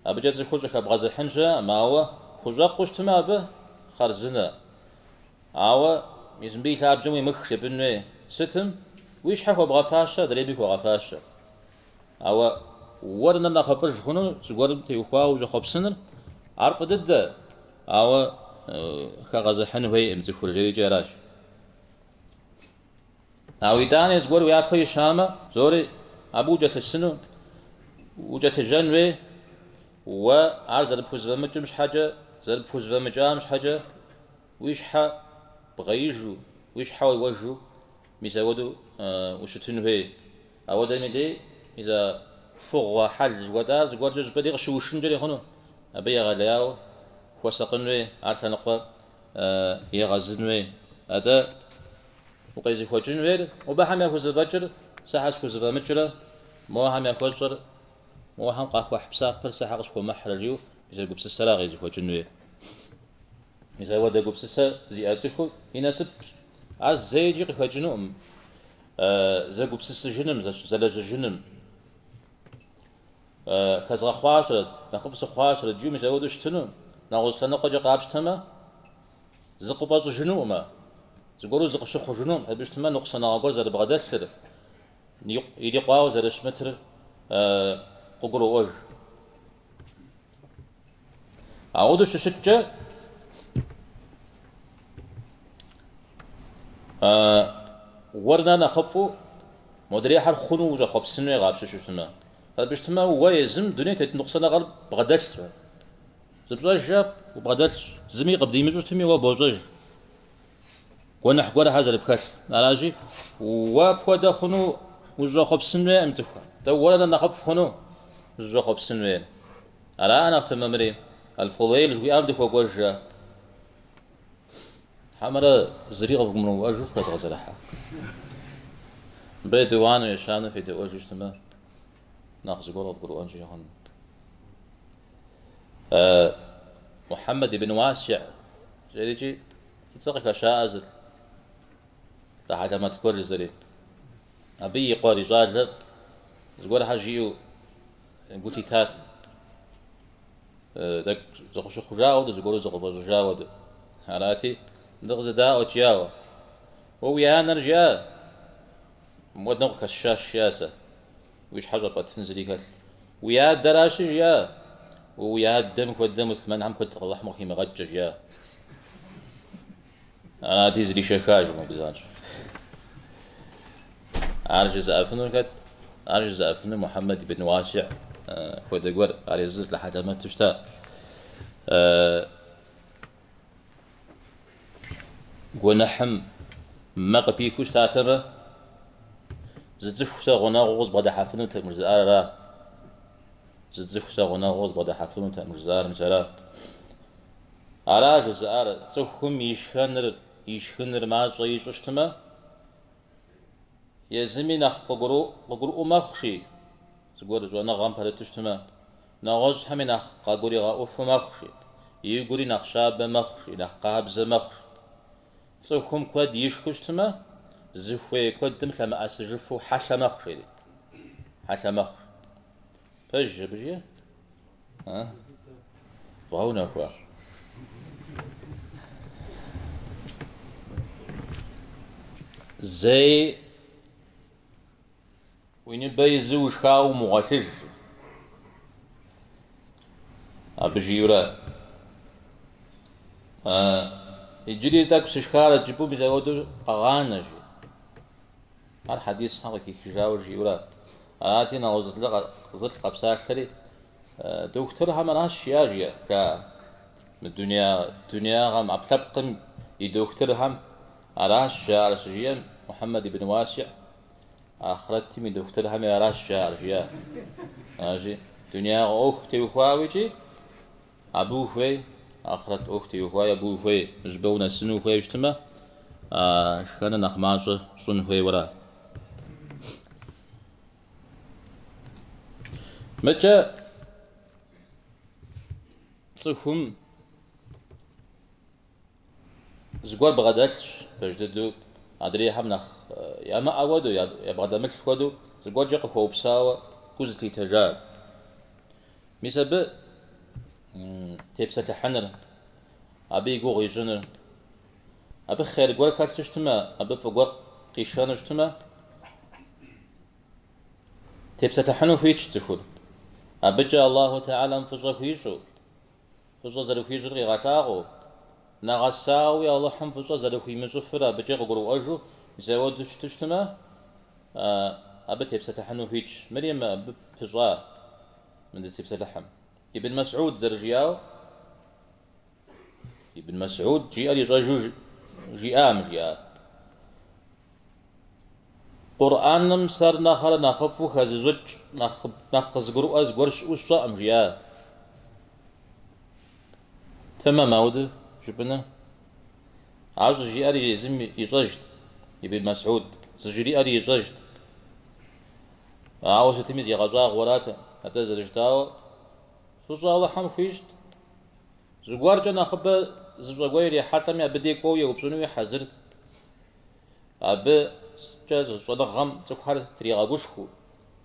Абыкӏэ цӏыхур щӏыхэбгъэзыхьын щыӏэкъым, ауэ хущӏэкъуу щытмэ абы хъарзынэ. Ауэ мис мыбы и лъабжьэм уемых жепӏэн хуей. Сытым? Уи щхьэ хуэбгъэфащэ, адрейми хуэгъэфащэ. Ауэ уэр нэ нэхъыфӏыж хъуну зыгуэрым теухуауэ ущӏэхъуэпсыныр, ар фӏы дыдэ, ауэ хэгъэзыхьын хуейкъым цӏыхур, жерикӏи аращ. Ауэ итӏани зыгуэр уяпэ ищамэ, зори абы укӏэлъысыну, укӏэлъыжьэн хуей, уэ ар зэрыпхузэфӏэмыкӏым щхьэкӏэ, зэрыпхузэфӏэмыкӏам щхьэкӏэ уи щхьэ бгъеижу, уи щхьэ уеуэжу, мис ауэдэу ущытын хуей. Ауэдэм и дей, мис а фыгъуэ хьэл жыхуэтӏар зыгуэркӏэ щӏыпӏэ дей къыщыушынкӏэри хъуну, абы егъэлеяуэ хуэсакъын хуей, ар лъэныкъуэ егъэзын хуей. Атӏэ укъезыхуэкӏын хуейр, мобыхэм яхузэфӏэкӏыр сэ щхьэ схузэфӏэмыкӏрэ, мохэм яхуэщӏэр, мохэм къахуэхь псапэр сэ щхьэ къысхуэмыхьрэ жиӏэу, мис а гупсысэра къезыхуэкӏын хуейр. Мис ауэдэ гупсысэ зиӏэ цӏыхур и насыпщ. Ар зэикӏи къыхэкӏынукъым зэгупсысыжыным, зэлэжьыжыным. Хэзгъэхъуащэрэт, нэхъыфӏ сыхъуащэрэт жиӏэу мис ауэдэу щытыну, нэгъуэщӏ лъэныкъуэкӏэ къапщтэмэ, зыкъыфӏэщӏыжынукъымэ, зыгуэру зыкъыщыхъужынукъым, абы щытмэ ныкъусаныгъэ гуэр зэрыбгъэдэлъыр, ирикъуауэ зэрыщымытыр къыгуроӏуэж. Ауэдэу щыщыткӏэ, уэр нэ нэхъыфӏу модрейхэр хъуну ущӏэхъуэпсын хуей къапщтэу щытмэ. Абы щытмэ, уэ езым дуней тет ныкъусаныгъэр бгъэдэлъщ. Зыпщӏэжрэ убгъэдэлъщ. Зыми къыбдимыщӏу щытми, уэ бощӏэж. Гуэныхь гуэрхэр зэрыпхэлъ. Аращи, уэ пхуэдэ хъуну ущӏэхъуэпсын хуейкъым цӏыхухэр. Атӏэ уэрэ нэ нэхъыфӏ хъуну ущӏэхъуэпсын хуейр. Ара нэхъ тэмэмри, Аль-Фудейл жыхуиӏам дыхуэкӏуэжрэ? Хьэмэрэ зыри къывгурымыӏуэжу фыхэзгъэзэрыхьа? Мыбы етӏуанэу, ещанэу федэӏуэжу щытмэ, нэхъ зыгуэр къывгурыӏуэнкӏи хъун. Мухьэммэд ибн Уасиӏ жерикӏи и цӏэ къыхэщаӏэ зы лӏы хьэлэмэт гуэр жызэри. Абы и къуэр, и щӏалэр зыгуэрхэр жиӏэу гу лъитат. Тӏэкӏу зыкъыщыхъужа хуэдэу, зыгуэру зыкъыфӏэщӏыжа хуэдэу. Арати, мыдэ къызэдаӏуэт, жиӏауэ. Уэ уи анэр жиӏа? Мыуэдэм къыхэсшащ, жиӏа сэ. Уи щхьэ щӏэпӏэтын зыри хэлъ. Уи адэращи, жиӏа? Уэ уи адэм хуэдэ муслъымэнхэм куэд Алыхьым къыхимыгъэкӏкӏэ, жиӏа. Арати, зришэха жи мобы занщӏэу. Ар жызыӏэфынур хэт? Ар жызыӏэфынур Мухьэммэд ибн Уасиӏ хуэдэ гуэр, ар езыр лӏы хьэлэмэту щыта. Гуэныхьым мэ къыпихыу щытатэмэ, зы цӏыху сэ гъунэгъуу къызбгъэдыхьэфынутэкъым жызыӏар ара. Зы цӏыху сэ гъунэгъуу къызбгъэдыхьэфынутэкъым жызыӏар мис ара. Ара жызыӏар, цӏыхум и шхэныр, и шхыныр мащӏэ ищӏу щытмэ, езыми нэхъ къыгурыӏуэу мэхъу, жи, зыгуэр щӏэныгъэм пэрыту щытмэ, нэгъуэщӏхэми нэхъ къагуригъэӏуфу мэхъу, жи, игури нэхъ щабэ мэхъу, жи, нэхъ къабзэ мэхъу. Цӏыхум куэд ишхыу щытмэ, зыхуей куэдым лъэмыӏэсыжыфу хьэлъэ мэхъу, жери. Хьэлъэ мэхъу. Пэж абы жиӏэр? А? Вгъэунэхуа? Зэи уи ныбэ изу ушхауэ умыгъуэлъыж. Абы жиӏэурэ. Иджыри тӏэкӏу сышхарэт жыпӏэу мис апхуэдэу къэгъанэ, жи. Ар хьэдисхэм къыхихыжауэ жиӏэурэ. Арати, нэгъуэщӏ зылӏ къэпсалъэри, дохутырхэм аращ жиӏа, жиӏэ, жаӏэ. Мы дунеягъэм, ӏэпкълъэпкъым и дохутырхэм аращ жаӏэр щыжиӏэм, Мухьэммэд ибн Уасиӏ ахърэтым и дохутырхэми аращ жаӏэр, жиӏа. Аращи, дунеягъэ ӏуэху теухуауэ икӏи абы ухуей, ахърэт ӏуэху теухуауи абы ухуей, мыщӏыпӏэ унэсыну ухуейуэ щытмэ, шхэныр нэхъ мащӏэ щӏын хуейуэра. Мыкӏэ цӏыхум зыгуэр бгъэдэлъщ, пэж дыдэу адрейхэм нэхъ ямыӏэ хуэдэу, ябгъэдэмылъ хуэдэу зыгуэркӏэ къыхуэупсауэ гу зылъитэжа. Мис абы тепсэлъыхьыныр, абы и гугъу ищӏыныр, абы хъер гуэр хэлъу щытмэ, абы фӏы гуэр къишэну щытмэ, тепсэлъыхьыну хуитщ цӏыхур. Абыкӏэ Аллаху Тэхьэлам фӏыщӏэ хуищӏу, фӏыщӏэ зэрыхуищӏыр къигъэлъагъуэу, нэгъэсауи Алыхьым фӏыщӏэ зэрыхуимыщӏыфыр абыкӏэ къыгурыӏуэжу, мис ауэдэу щыту щытмэ, абы тепсэлъыхьыну хуитщ. Мыри абы пыщӏа мы дызытепсэлъыхьым. Ибн Мэсӏуд зэрыжиӏауэ, Ибн Мэсӏуд жиӏэр ищӏэжу жиӏа мы жиӏар. Къурӏэным сэр нэхърэ нэхъыфӏу хэзыщӏыкӏ, нэхъ къызыгурыӏуэ зыгуэр щыӏэу сщӏэкъым, жиӏа. Тэмэм ауэдэу жыпӏэныр. Ар щӏыжиӏэр езым ищӏэжт, Ибн Мэсӏуд, зыжриӏэри ищӏэжт. Ауэ сытми зигъэщӏагъуэратэкъым, атӏэ зэрыжытауэ, фӏыщӏэ Алыхьым хуищӏт. Зыгуэркӏэ нэхъыбэ зыщӏэ гуэр ирихьэлӏэми, абы дей кӏуэуэ еупщӏынуи хьэзырт. Абыкӏэ щӏэныгъэм цӏыхухэр тригъэгушхуэу,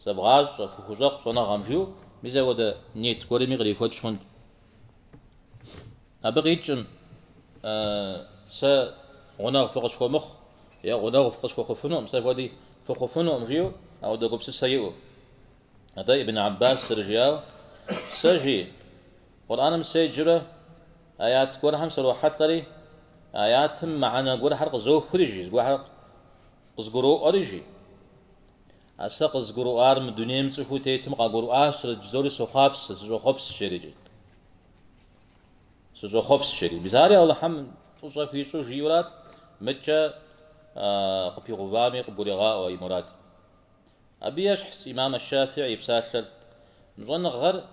зэвгъащӏэ, фыхущӏэкъу щӏэныгъэм жиӏэу, мис апхуэдэ нет гуэрми кърихуэкӏ хъунт. Абы къикӏым сэ гъунэгъу фыкъысхуэмыхъу е гъунэгъу фыкъысхуэхъуфынукъым, сэ хуэди фыхъуфынукъым жиӏэу ауэдэ гупсысэ иӏэу. Атӏэ Ибн Аббас зэрыжиӏауэ, сэ жи, Къурӏэным седжурэ аят гуэрхэм срохьэлӏэри, аятым мыхьэнэ гуэрхэр къызохри, жи, зыгуэрхэр къызгуроӏуэри, жи. А сэ къызгурыӏуар мы дунейм цӏыхуу тетым къагурыӏуащэрэт жызори сохъуапсэ, сыщӏохъуэпс, жерикӏи. Сыщӏохъуэпс, жери. Мис ари Алыхьым фӏыщӏэ хуищӏу жиӏэурат, мыдкӏэ къыпигъэувами къыбгурегъаӏуэ и мурад. Абы ещхьщ имам аш-Шафии и псалъэр, Мы щӏэныгъэр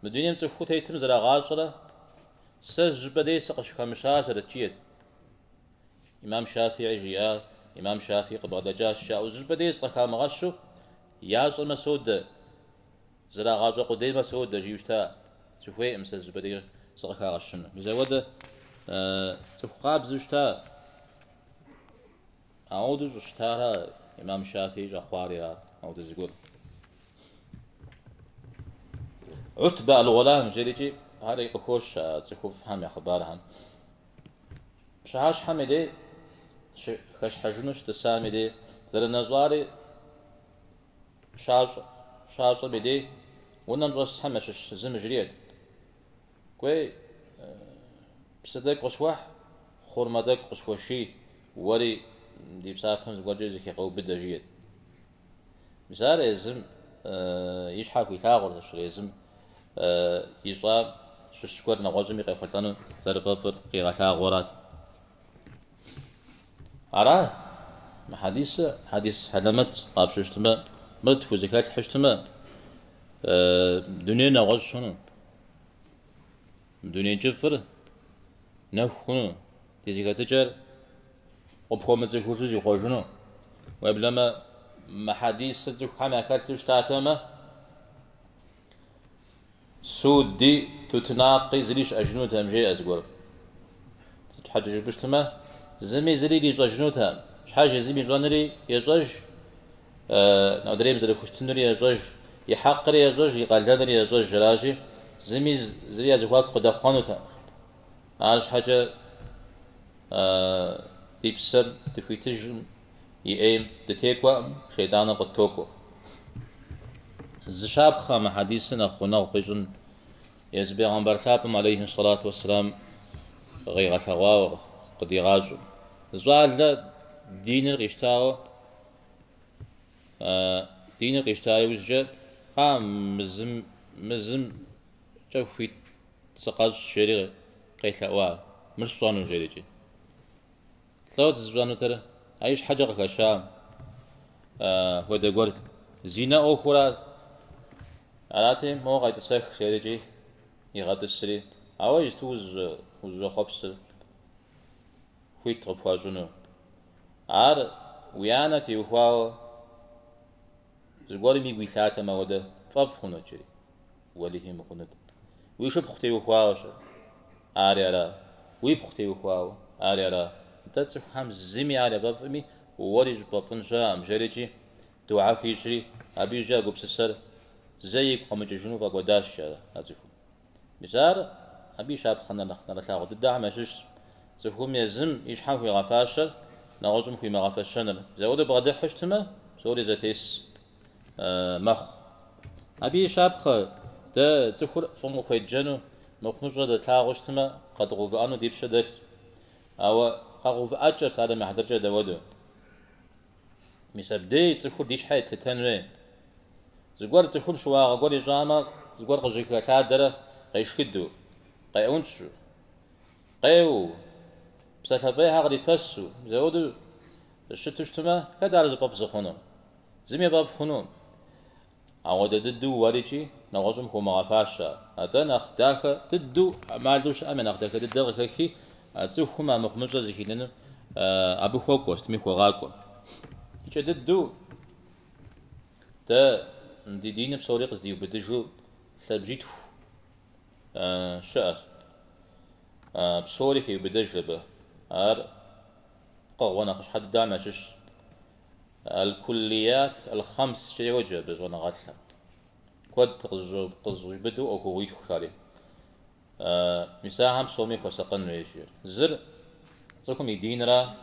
мы дунейм цӏыхуу тетым зэрагъащӏэрэ сэ зыщӏыпӏэ дей сыкъыщыхэмыщащэрэт, жиӏэт. Имам Шафии жиӏа, имам Шафии къыбгъэдэкӏащ жаӏэу зыщӏыпӏэ дей сыкъыхамыгъэщу ящӏэмэ содэ, зэрагъащӏэ къудеймэ содэ, жиӏэу щыта. Сыхуейкъым сэ зыщӏыпӏэ дей сыкъыхагъэщыну. Мис апхуэдэ цӏыху къабзэу щыта. Ауэдэу щӏыщытара имам Шафии щӏэхъуари ар, ауэдэ зыгуэр. Утбэ аль-Гъулам жерикӏи ари къыхощ а цӏыхуфӏхэм я хъыбархэм. Пщыхьэщхьэм и дей хэщхьэжыну щытӏысам и дей, зэрынэщӏари щащӏэм и дей унэм щӏэсхэм ящыщ зым жриӏэт. Кӏуей, псы тӏэкӏу къысхуэхь, хъурмэ тӏэкӏу къысхуэший, уэри ди псапэм зыгуэркӏэ зыхегъэубыдэ, жиӏэт. Мис ар езым и щхьэ хуилъагъурт, езым ищӏам щыщ гуэр нэгъуэщӏми къехъулӏэну зэрыфӏэфӏыр къигъэлъагъуэрат. Ара мы хьэдисыр хьэдис хьэлэмэт къапщтэу щытмэ, мыр тхузэхэлъхьэу щытмэ, дунейр нэгъуэщӏ хъуну. Дуней кӏыфӏыр нэху хъуну, ди зэхэтыкӏэр къыпхуэмыцӏыхужу зихъуэжыну. Уеблэмэ, мы хьэдисыр цӏыхухэм яхэлъу щытатэмэ, суди, тутнакъи зыри щыӏэжынутэкъым, жеӏэ зыгуэр. Сыт щхьэкӏэ жыпӏэу щытмэ, зыми зыри ирищӏэжынутэкъым. Щхьэж езым ищӏэнури ещӏэж, Адрейм зэрыхущытынури ещӏэж, и хьэкъри ещӏэж, и къалэнри ещӏэж, аращи, зыми зыри я зэхуаку къыдэхъуэнутэкъым. Арщхьэкӏэ ди псэм дыхуитыжкъым, и ӏейм дытекӏуэкъым, шейтӏаныр къыттокӏуэ. Зы щапхъэ мы хьэдисыр нэхъ гъунэгъу къищӏын езы бегъымбар лъапӏэм алейхи сэлату уэсселам къигъэлъэгъуауэ, къыдигъащӏэу. Зы щӏалэ диныр къищтауэ, Диныр къищта иужькӏэ, а мы зымкӏэ хуит сыкъэщӏ, жери къелъэӏуа, мыр сщӏэну, жерикӏи. Лӏот зыщӏэнутэр, а и щхьэкӏэ къыхэщам хуэдэ гуэрт. Зинэ ӏуэхура? Арати, моуэ къетӏысэх, жерикӏи, игъэтӏысри, ауэ иджыту узыщӏэхъуэпсыр хуит къыпхуащӏыну. Ар уи анэ теухуауэ зыгуэрым игу илъатэм ауэдэ пфӏэфӏ хъунут, жери. Уэлэхьи мыхъунут. Уи шыпхъу теухуауэ-щэ? Ари ара. Уипхъу теухуауэ? Ари ара. Нтӏэ цӏыхухэм зыми ар яфӏэфӏми, уэри щӏыпфӏэфӏын щыӏэкъым, жерикӏи, дугьэ хуищӏри, абы иужькӏэ а гупсысэр зэи игу къэмыкӏыжыну фӏэкӏуэдащ жаӏэ а цӏыхум. Мис ар абы и щапхъэ нэхъ нэрылъагъу дыдэхэм ящыщщ. Цӏыхум езым и щхьэм хуигъэфащэр нэгъуэщӏым хуимыгъэфэщэныр. Зауэдэу бгъэдыхьу щытмэ, псори зэтес мэхъу. Абы и щапхъэ дэ цӏыхур фӏым къыхуедджэну, мыхъумыщӏэ дэтлъагъуу щытмэ, къэдгъэувыӏэну ди пщэ дэлъщ. Ауэ къэгъэувыӏэкӏэр псалъэм и хьэтыркӏэ дауэдэу? Мис абдей цӏыхур ди щхьэ етлъытэн хуей. Зыгуэр цӏыхум щыуагъэ гуэр ищӏамэ, зыгуэр къыжьэхэлъадэрэ къешхыдэу, къеӏунщӏу, къеуэу, псалъэ фӏейхэр кърипэсу, мис ауэдэу щыту щытмэ, хэт ар зыфӏэфӏ зыхъунур? Зыми фӏэфӏ хъунукъым. Ауэдэ дыдэу уэрикӏи нэгъуэщӏым хуумыгъэфащэ. Атӏэ нэхъ дахэ дыдэу, ӏэмалу щыӏэм я нэхъ дахэ дыдэр къыхэхи, а цӏыхум а мыхъумыщӏэр зыхиныным абы хуэкӏуэ, сытми хуэгъакӏуэ. Икӏэ дыдэу дэ ди диныр псори къыздиубыдыжу лъабжьитху щыӏэщ. Псори хеубыдэж абы. Ар пкъыгъуэ нэхъыщхьэ дыдэхэм ящыщщ. Аль-куллият аль-хъамскӏэ йоджэ абы щӏэныгъэлӏхэм. Куэд къызэщӏиубыдэу ӏуэхугъуитху жари. Мис ахэм псоми хуэсакъын хуейщ. Зыр цӏыхум и динра,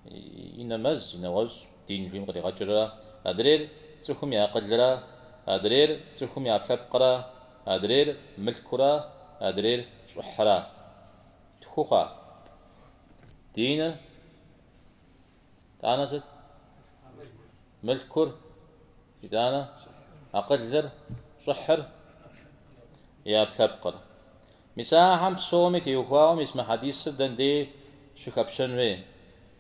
и нэмэз, и нэгъуэщӏ дин жиӏэм къригъэкӏрэ, адрейр цӏыхум и акъылра, адрейр цӏыхум и ӏэпкълъэпкъра, адрейр мылъкура, адрейр щӏыхьра. Тху хъуа? Диныр Итӏанэ сыт? Мылъкур, итӏанэ акъылыр, щӏыхьыр, и ӏэпкълъэпкъыр. Мис ахэм псоми теухуауэ мис мы хьэдисыр дэн дей щыхэпщэн хуей.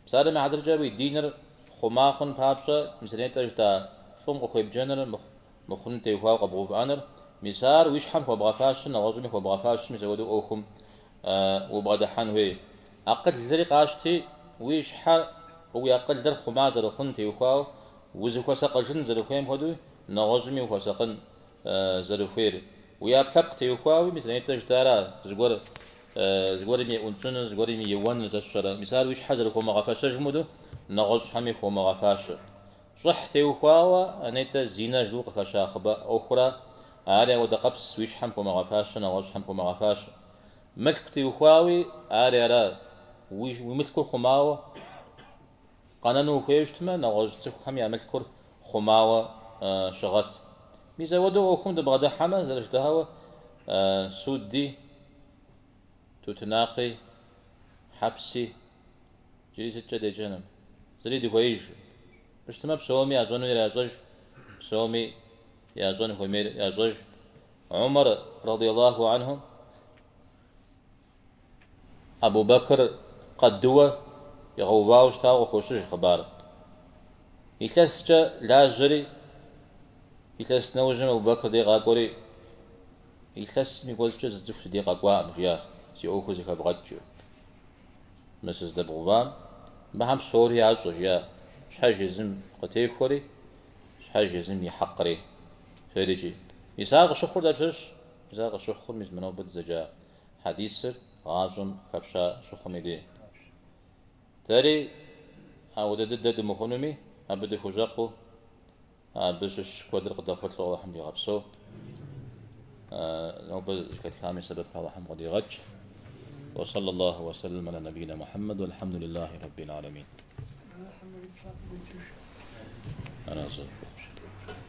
Псалъэм и хьэтыркӏэ уи диныр хъума хъун папщӏэ, мис нетӏэ жытӏа фӏым къыхуебджэныр, мыхъуным теухуауэ къэбгъэувыӏэныр, мис ар уи щхьэм хуэбгъэфащэр, нэгъуэщӏми хуэбгъэфащэр, мис апхуэдэу ӏуэхум убгъэдыхьэн хуей. Акъылри къащти, уи щхьэр, уи акъылыр хъума зэрыхъун теухуауэ узыхуэсакъыжын зэрыхуейм хуэдэу, нэгъуэщӏми ухуэсакъын зэрыхуейр. Уи ӏэпкълъэпкъ теухуауи, мис нетӏэ жытӏара, зыгуэр, зыгуэрым еӏунщӏыныр, зыгуэрым еуэныр, сэ сщӏэрэ. Мис ар уи щхьэ зэрыхуомыгъэфэщэжым хуэдэу, нэгъуэщӏхэми хуомыгъэфащэ. Щӏыхь теухуауэ, нетӏэ зинэ жыпӏэу къыхэща хъыбар ӏуэхура, ари ауэдэ къэпс уи щхьэм хуомыгъэфащэ, нэгъуэщӏхэм хуомыгъэфащэ. Мылъку теухуауи, ари ара, уи мылъкур хъумауэ къэнэну ухуейуэ щытмэ, нэгъуэщӏ цӏыхухэм я мылъкур хъумауэ щыгъэт. Мис ауэдэу ӏуэхум дыбгъэдыхьэмэ, зэрыжытӏауэ, суди, тутнакъи, хьэпси, иджыри сыткӏэ деджэну? Зыри дыхуеиж. Щытмэ, псоми ящӏэнур ящӏэж, псоми ящӏэн хуэмейр ящӏэж. Умар, радиаллаху анху, Абу Бэкр къадыуэ игъэувауэ щытауэ къыхощыж хъыбар. Илъэскӏэ лажьэри, илъэс нэужьым Абу Бэкр дей къакӏуэри, илъэсым и кӏуэцӏкӏэ зы цӏыху си дей къэкӏуакъым, жиӏащ, си ӏуэхур зэхэвгъэкӏ. Мы сыздэбгъэувам, мыбыхэм псори ящӏэ, жиӏа, щхьэж езым къытехуэри, щхьэж езым и хьэкъри. Жерикӏи. Мис ар къыщыхъур дапщэщ? Мис ар къыщыхъур мис мы нобэ дызэджа хьэдисыр гъащӏэм хэпща щыхъум и дей. Дэри ауэдэ дыдэ дымыхъунуми, абы дыхущӏэкъуу, абы щыщ куэдыр къыдэхъулӏэу Алыхьым дигъэпсэу. Нобэ зэхэтхам и сэбэп Алыхьым къыдигъэкӏ. Уэ саллаллаху уэ сэллэм аля набийна Мухьэммэд, уэлхьэмдулиллахи раббил аламин. Аращ.